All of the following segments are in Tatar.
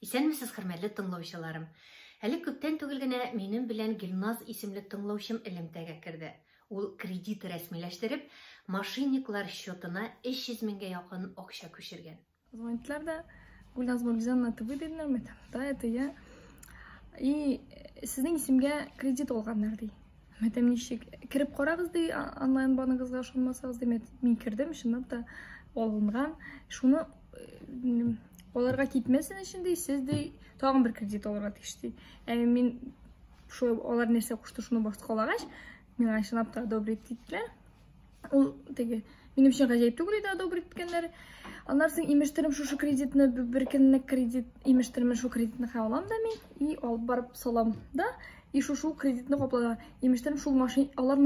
Исәнмесез, хөрмәтле тыңлаучыларым. Әле күптән түгел генә минем белән Гөлназ исемле тыңлаучым элемтәгә керде. Ул кредит рәсмиләштереп, мошенниклар счетына 300 меңгә якын акча күчергән. Звонилар да, Гульназ Мургизяновна, это вы диделәр, мин әйтәм, да, это я. И сезнең исемгә кредит алганнар ди. Мин әйтәм, ничек? Кереп карагыз ди, онлайн баныгызга ышанмасагыз ди. Мин кердем, чынлап та алынган. Шуны аларга китмәсен өчен ди, сез ди, тагын бер кредит алырга тиеш ди. Ә мин шулай алар нәрсә кушты, шуны башкалагач, миңа чынлап та одобрить иттеләр. Ул теге минем өчен гаҗәеп түгел иде одобрить иткәннәре. Аннан соң имештерем шушы кредитны бер көнлек кредит имештерем шул кредитны хәл алам да мин и алып барып салам да и шушы кредитны капларга. Имештерем шул машин алар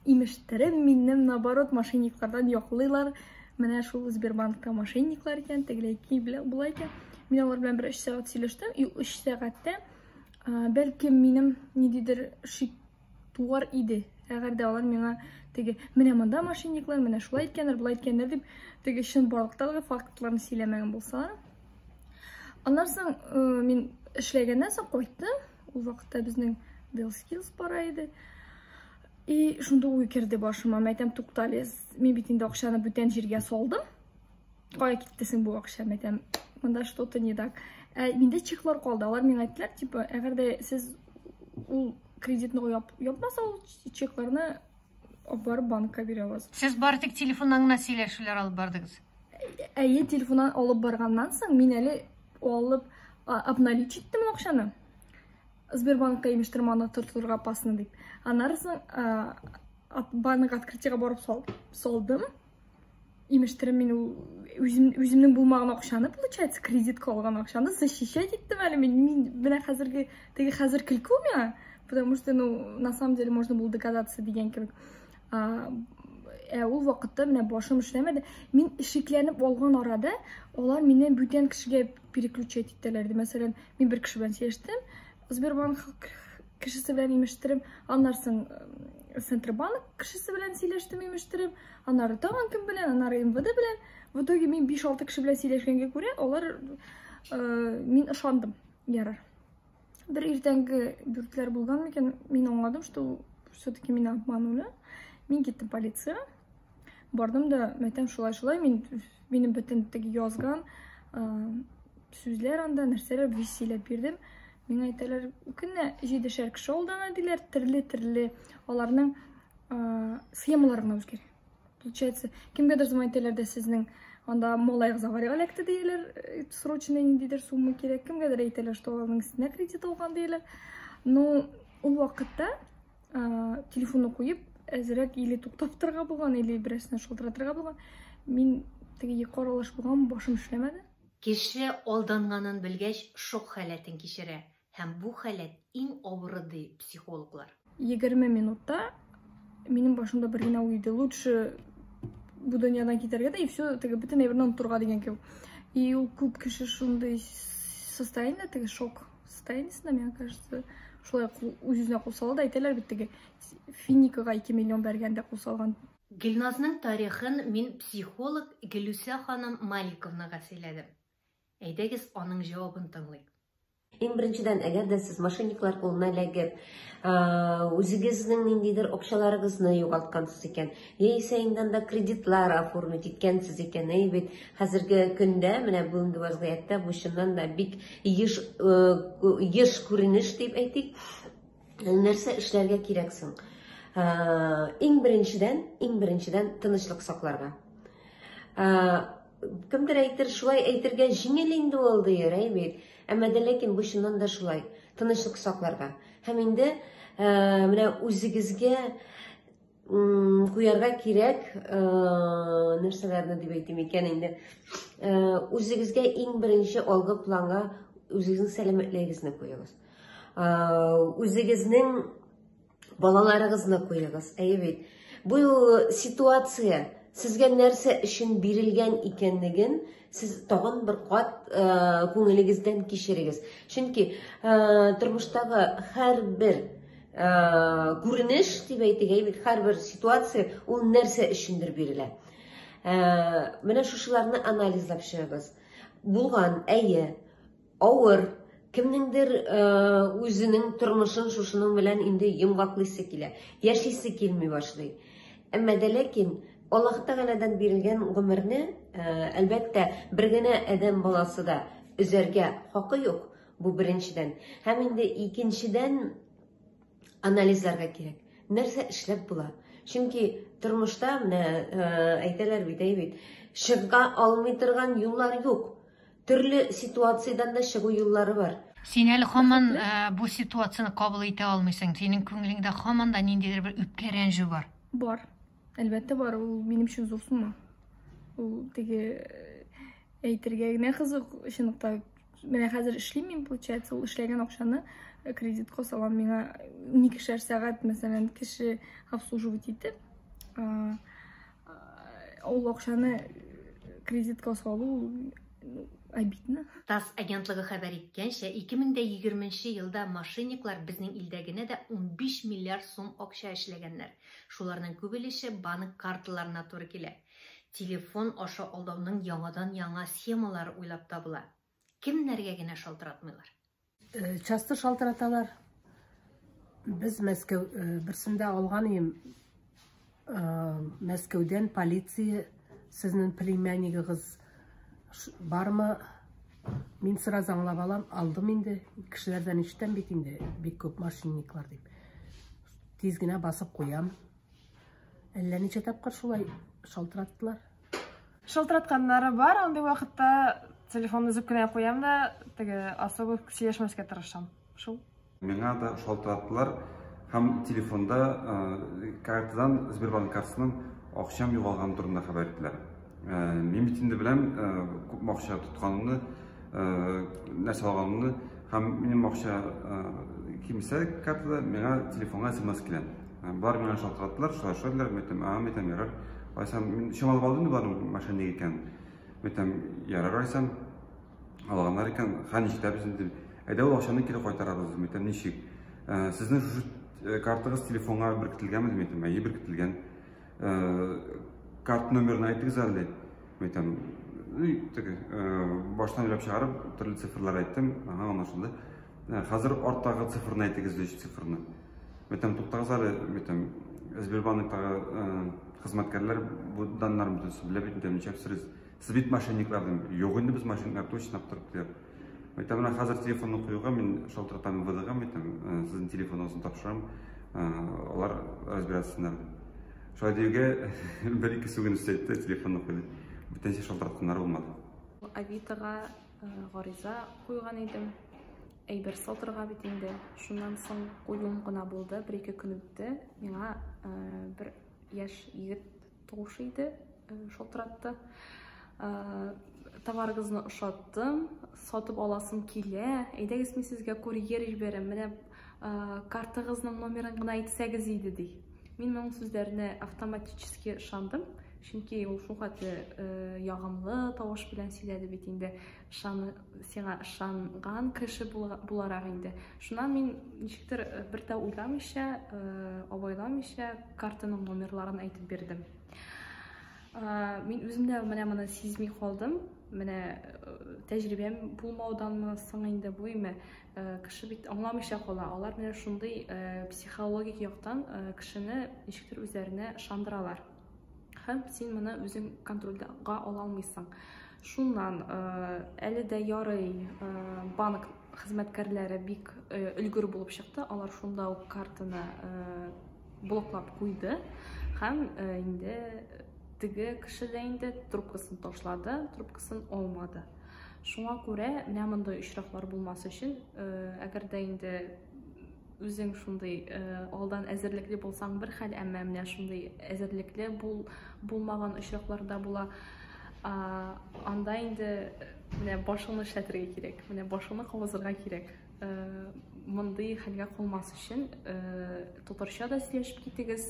имештерем минем наоборот мошенниклардан яклыйлар. Менә шул Сбербанкта мошенниклар икән, тегеләй болай икән. Мин алар белән бер 3 сәгать сөйләштем и 3 сәгатьтә бәлкем минем ниндидер шик туар иде. Әгәр дә алар миңа теге менә монда мошенниклар, менә шулай иткәннәр, болай иткәннәр дип теге чынбарлыктагы фактларны сөйләмәгән булсалар. Аннан соң э, мин эшләгәннән соң кайттым. Ул вакытта безнең Dell Skills бара иде. И шунда уй керде башыма. Мин әйтәм, туктале, мин бит инде акчаны бүтән җиргә салдым. Кая китте соң бу акча? Мин әйтәм, монда что-то не так. Ә, миндә чеклар калды. Алар миңа әйттеләр, типа, әгәр дә сез ул кредитны яп, япмаса, ул чекларны алып барып банкка бирә аласыз. Сез бары тик телефоннан гына сөйләшүләр алып бардыгыз. Әйе, телефоннан алып барганнан соң мин әле алып обналичить иттем акчаны. Сбербанкка имештер аны тотырга опасно дип. Аннары соң банк открытиега барып салдым. Имештер мин ул үзем, үземнең булмаган акчаны, получается, кредитка алган акчаны защищать иттем әле мин. Мин менә хәзерге теге хәзер көлке ул миңа, потому что, ну, на самом деле можно было догадаться дигән кебек. Ә ул вакытта менә башым эшләмәде. Мин шикләнеп алган арада алар мине бүтән кешегә переключать иттеләр. Мәсәлән, мин бер кеше белән сөйләштем, Сбербанк кешесе белән имештерем, аннан соң Центробанк кешесе белән сөйләштем имештерем, аннары тагын кем белән, аннары МВД белән. В итоге мин 5-6 кеше белән сөйләшкәнгә күрә, алар э, мин ышандым. Ярар. Бер иртәнге дүртләр булган микән, мин аңладым, что все-таки меня обманули. Мин киттем полициягә. Бардым да, мәйтәм, шулай-шулай, мин минем бөтен теге язган сүзләр анда, нәрсәләр весь сөйләп бирдем. Миңа әйтәләр, көненә җидешәр кеше алдана диләр, төрле-төрле аларның схемалары гына үзгәрә. Получается, кемгәдер звонить итәләр дә сезнең анда малаегыз аварияга эләкте дияләр, э, срочно ниндидер сумма кирәк. Кемгәдер әйтәләр, что аның өстенә кредит алган дияләр. Но ул вакытта телефонны куеп, әзрәк или туктап торырга булган, или берәрсенә шалтыратырга булган. Мин теге йокы аралаш булган, башым эшләмәде. Кеше алданганын белгәч, шок халәтен кичерә һәм бу халәт иң авыры, ди психологлар. 20 минутта минем башымда бер генә уй иде. Лучше бу дөньядан китәргә дә, и все, теге бөтен әйберне онытырга дигән кебек. И ул күп кеше шундый состояние, теге шок состояниесендә, миңа кажется, шулай үз-үзенә кул сала да әйтәләр бит теге финикага 2 миллион бәргәндә кул салган. Гөлназның тарихын мин психолог Гөлүсә ханым Маликовнага сөйләдем. Әйдәгез, аның җавабын тыңлыйк. Иң беренчедән, әгәр дә сез мошенниклар кулына эләгеп, үзегезнең ниндидер акчаларыгызны югалткансыз икән, яисә инде анда кредитлар оформить иткәнсез икән, әй бит, хәзерге көндә, менә бүгенге вазгыятьтә бу чыннан да бик еш, еш күренеш дип әйтик. Нәрсә эшләргә кирәк соң? Иң беренчедән, иң беренчедән тынычлык сакларга. Кемдер әйтер, шулай әйтергә җиңел инде ул дияр, әй бит. Әмма дә ләкин бу чыннан да шулай. Тынычлык сакларга. Һәм инде менә үзегезгә куярга кирәк нәрсәләрне дип әйтим икән инде. Үзегезгә иң беренче алгы планга үзегезнең сәламәтлегегезне куегыз. Үзегезнең балаларыгызны куегыз. Әйе бит. Бу ситуация сезгә нәрсә өчен бирелгән икәнлеген сез тагын бер кат күңелегездән кичерегез. Чөнки тормыштагы һәрбер күренеш дип әйтик, әйе бит, һәрбер ситуация ул нәрсә өчендер бирелә. Менә шушыларны анализлап чыгыгыз. Булган, әйе. Авыр. Кемнеңдер үзенең тормышын шушының белән инде йомгаклыйсы килә, яшисе килми башлый. Әмма дә ләкин Аллаһ Тәгаләдән бирелгән гомерне, әлбәттә, бер генә адәм баласы да өзәргә хакы юк, бу беренчедән. Һәм инде икенчедән, анализларга кирәк. Нәрсә эшләп була? Чөнки тормышта менә әйтәләр бит, әй бит, чыга алмый торган юллар юк. Төрле ситуациядән дә чыгу юллары бар. Син әле һаман бу ситуацияне кабул итә алмыйсың. Синең күңелеңдә һаман да ниндидер бер үпкә, рәнҗү бар. Бар. Әлбәттә бар. Ул минем өчен зур сумма. Ул теге әйтергә генә кызык, чынлыкта менә хәзер эшлим мин, получается, ул эшләгән акчаны кредитка салам. Миңа 12 сәгать, мәсәлән, кеше обслуживать итеп, ул акчаны кредитка салу обидно. ТАСС агентлыгы хәбәр иткәнчә, 2020 елда мошенниклар безнең илдә генә дә 15 миллиард сум акча эшләгәннәр. Шуларның күп өлеше банк карталарына туры килә. Телефон аша алдауның яңадан-яңа схемалары уйлап табыла. Кемнәргә генә шалтыратмыйлар? Часто шалтыраталар. Без Мәскәү берсендә алган идем. Мәскәүдән полиция сезнең племяннигыгыз бармы? Мин сразу аңлап алам, алдым инде. Кешеләрдән ишетәм бит инде, бик күп мошенниклар дип. Тиз генә басып куям. Әллә ничә тапкыр шулай шалтыраттылар. Шалтыратканнары бар, андый вакытта телефонны өзеп кенә куям да, теге особо сөйләшмәскә тырышам. Шул. Миңа да шалтыраттылар һәм телефонда картадан, Сбербанк картасыннан акчам югалган турында хәбәр иттеләр. Мин бит инде беләм, күпме акча тотканымны, нәрсә алганымны, һәм минем акча кимсә картада, миңа телефонга смс килә. Болар миңа шалтыраттылар, шулай шулай диләр, мин әйтәм, ага, мин әйтәм, ярар. Алайсам, мин чамалап алдым инде боларның мошенник икәнен. Мин әйтәм, ярар, алайсам, алганнар икән, хәл җитәбез инде. Әйдә ул акчаны кире кайтарабыз, мин әйтәм, ничек? Сезнең шушы картагыз телефонга беркетелгәнме, мин әйтәм, әйе, беркетелгән. Карт номерын әйтегез әле, мин әйтәм, теге, баштан уйлап чыгарып, төрле цифрлар әйттем, ага, аңлашылды. Хәзер арттагы цифрны әйтегез, өч цифрны. Мин әйтәм, туктагыз әле, мин әйтәм, Сбербанктагы хезмәткәрләр бу даннарны бөтенесен белә бит, нишләп сез бит мошенниклар дим. Юк инде без мошенниклар точно торып диләр. Мин әйтәм, менә хәзер телефонны куюга мин шалтыратам МВДга, мин әйтәм, сезнең телефоныгызны тапшырам, алар разбираться дип. Шулай диюгә бер-ике сүгенеш әйтте, телефонны куйды. Бүтәнчә шалтыратканнар булмады. Авитога гариза куйган идем. Әйбер сатырга бит инде. Шуннан соң куюым гына булды, бер-ике көн үтте. Миңа бер яшь егет тавышы иде, шалтыратты. Товарыгызны ошаттым, сатып аласым килә. Әйдәгез, мин сезгә курьер җибәрәм. Менә картагызның номерын гына әйтсәгез иде, ди. Мин моның сүзләренә автоматически ышандым, чөнки ул шулхәтле ягымлы тавыш белән сөйләде бит инде. Сиңа ышанган кеше буларак инде. Шуннан мин ничектер бер дә уйламыйча, абайламыйча картаның номерларын әйтеп бирдем. Мин үзем дә менә моны сизми калдым. Менә тәҗрибәм булмауданмы соң инде бу име? Кеше бит аңламыйча кала. Алар менә шундый психологик яктан кешене ничектер үзләренә ышандыралар. Һәм син моны үзең контрольгә ала алмыйсың. Шуннан әле дә ярый банк хезмәткәрләре бик өлгер булып чыкты. Алар шунда ук картаны блоклап куйды. Һәм инде теге кеше дә инде трубкасын ташлады, трубкасын алмады. Шуңа күрә менә мондый очраклар булмас өчен, әгәр дә инде үзең шундый алдан әзерлекле булсаң бер хәл, әмма менә шундый әзерлекле булмаган очракларда була. Анда инде менә башыңны эшләтергә кирәк, менә башыңны кабызырга кирәк. Мондый хәлгә калмас өчен татарча да сөйләшеп китегез.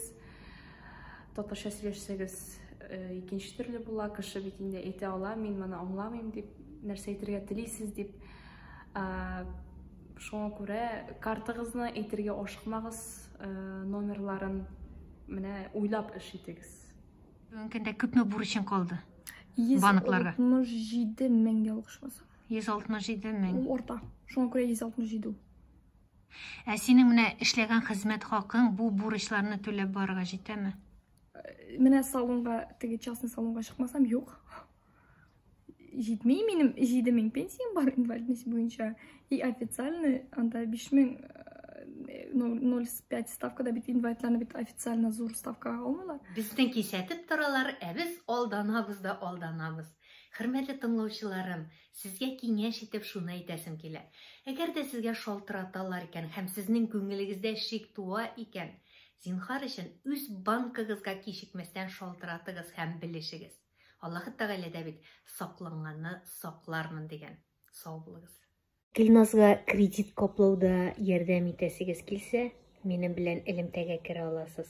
Татарча сөйләшсәгез икенче төрле була, кеше бит инде әйтә ала, мин моны аңламыйм дип, нәрсә әйтергә телисез дип. Шуңа күрә картагызны әйтергә ашыкмагыз, номерларын менә уйлап эш итегез. Бүгенге көндә күпме бурычың калды банкларга? 167 мең ялгышмасам. 167 мең. Ул арта. Шуңа күрә 167 ул. Ә синең менә эшләгән хезмәт хакың бу бурычларны түләп барырга җитәме? Менә салонга, теге частный салонга чыкмасам, юк. Җитми, минем 7000 пенсиям бар инвалидность буенча. И официально анда 5000 0,5 ставкада бит инвалидларны бит официально зур ставкага алмыйлар. Безне кисәтеп торалар, ә без алданабыз да алданабыз. Хөрмәтле тыңлаучыларым, сезгә киңәш итеп шуны әйтәсем килә. Әгәр дә сезгә шалтыраталар икән һәм сезнең күңелегездә шик туа икән, зинһар өчен үз банкыгызга кичекмәстән шалтыратыгыз һәм белешегез. Аллаһы Тәгалә дә бит сакланганны саклармын дигән. Сау булыгыз. Гөлназга кредит каплауда ярдәм итәсегез килсә, минем белән элемтәгә керә аласыз.